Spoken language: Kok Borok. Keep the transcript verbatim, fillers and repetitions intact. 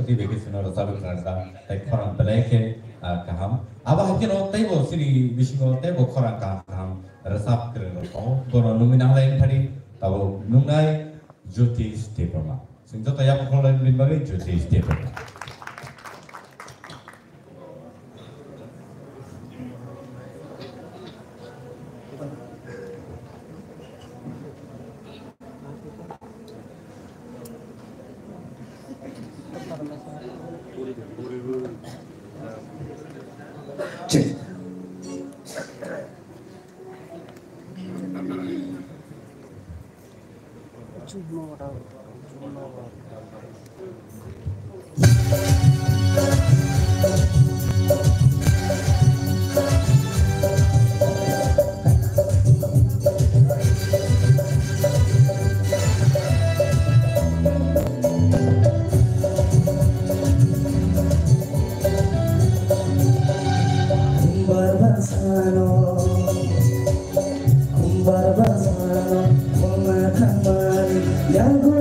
Tei bai khe chwngno rwchapwi khwnajak tei khorang belai khe, ah, kaham. Abo hai kheno teibo chini bisingo teibo khorang kaham kaham rwchap kwrwng rok tongo. Bono nungwi nanglai wng thani tabuk nungnai Jyotish Debbarma. Chwng joto yapharwi khulumnai bini bagwi Jyotish Debbarma. Kumbar bangsano, kumbar bangsano, wngna thangmani, yang